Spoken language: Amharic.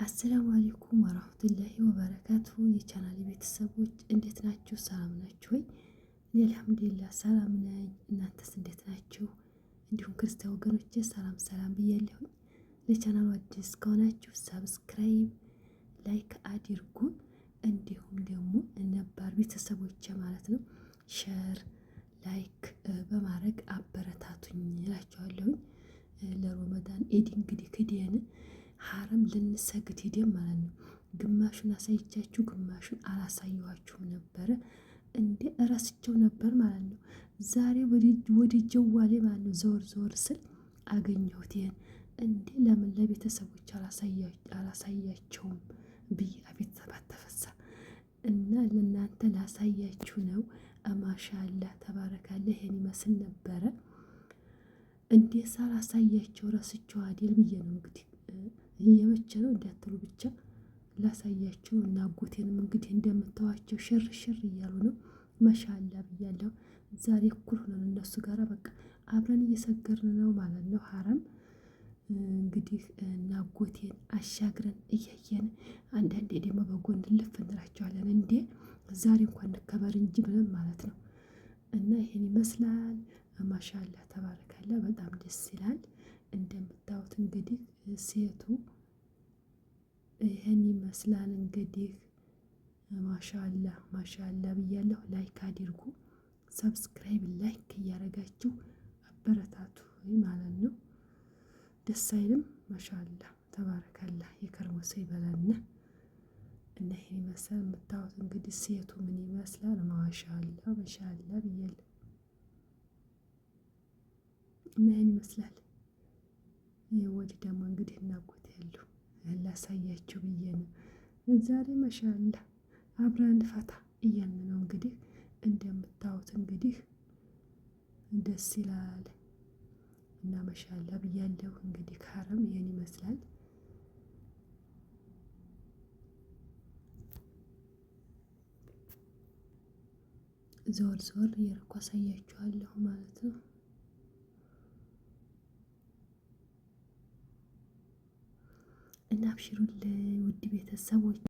السلام عليكم ورحمة الله وبركاته። የቻናል ቤተሰቦች እንዴት ናችሁ? ሰላም ናችሁ ወይ? እኔ الحمد لله ሰላም ነኝ። እናንተስ እንዴት ናችሁ? እንዲሁም ክርስቲያን ወገኖቼ ሰላም ሰላም ብያለሁኝ። ለቻናሉ አዲስ ከሆናችሁ subscribe፣ like አድርጉ። እንዲሁም ደግሞ ነባር ቤተሰቦቼ ማለት ነው share፣ like በማድረግ አበረታቱኝ እላችኋለሁኝ። ለሮመዳን ኢድ እንግዲህ ክዲያን ሀረም ልንሰግድ ሄደን ማለት ነው። ግማሹን አሳይቻችሁ ግማሹን አላሳየኋችሁም ነበረ። እንዴ እረስቸው ነበር ማለት ነው። ዛሬ ወደ ጀዋሌ ማለት ነው ዘወር ዘወር ስል አገኘሁት ይሄን። እንዴ ለምን ለቤተሰቦች አላሳያቸውም ብዬ አቤት ሰባት ተፈሳ እና ለእናንተ ላሳያችሁ ነው። ማሻላ ተባረካለ። ይሄን ይመስል ነበረ። እንዴ ሳላሳያቸው ረስቸው አይደል ብዬ ነው እንግዲህ እየመቸ ነው እንዳትሉ ብቻ ላሳያቸው እና አጎቴንም እንግዲህ እንደምታዋቸው ሽር ሽር እያሉ ነው። መሻላ ብያለሁ። ዛሬ እኩል ሆነን እነሱ ጋራ በቃ አብረን እየሰገርን ነው ማለት ነው። ሀረም እንግዲህ እና አጎቴን አሻግረን እያየን አንዳንዴ ደግሞ በጎን ልፍ እንላቸዋለን። እንዴ ዛሬ እንኳን እንከበር እንጂ ብለን ማለት ነው። እና ይሄን ይመስላል። ማሻላ ተባረካላ። በጣም ደስ ይላል። እንደምታዩት እንግዲህ ሴቱ ይህን ይመስላል። እንግዲህ ማሻላ ማሻላ ብያለሁ። like አድርጉ፣ subscribe፣ like እያደረጋችሁ አበረታቱ ማለት ነው። ደስ አይልም? ማሻላ ተባረካላ። የከርሞ ሰው ይበላና እና ይህን ይመስላል የምታዩት እንግዲህ ሴቱ ምን ይመስላል? ማሻላ ማሻላ ብያለሁ። እና ይህን ይመስላል። ወዲህ ደግሞ እንግዲህ እናጎት ያሉ ላሳያችሁ ብዬ ነው ዛሬ። መሻላ አብረን ፈታ እያልን ነው እንግዲህ እንደምታዩት እንግዲህ ደስ ይላል እና መሻላ ብያለሁ። እንግዲህ ካረም ይህን ይመስላል። ዞር ዞር እያደረኩ አሳያችኋለሁ ማለት ነው። እና አብሽሩልኝ ውድ ቤተሰቦች።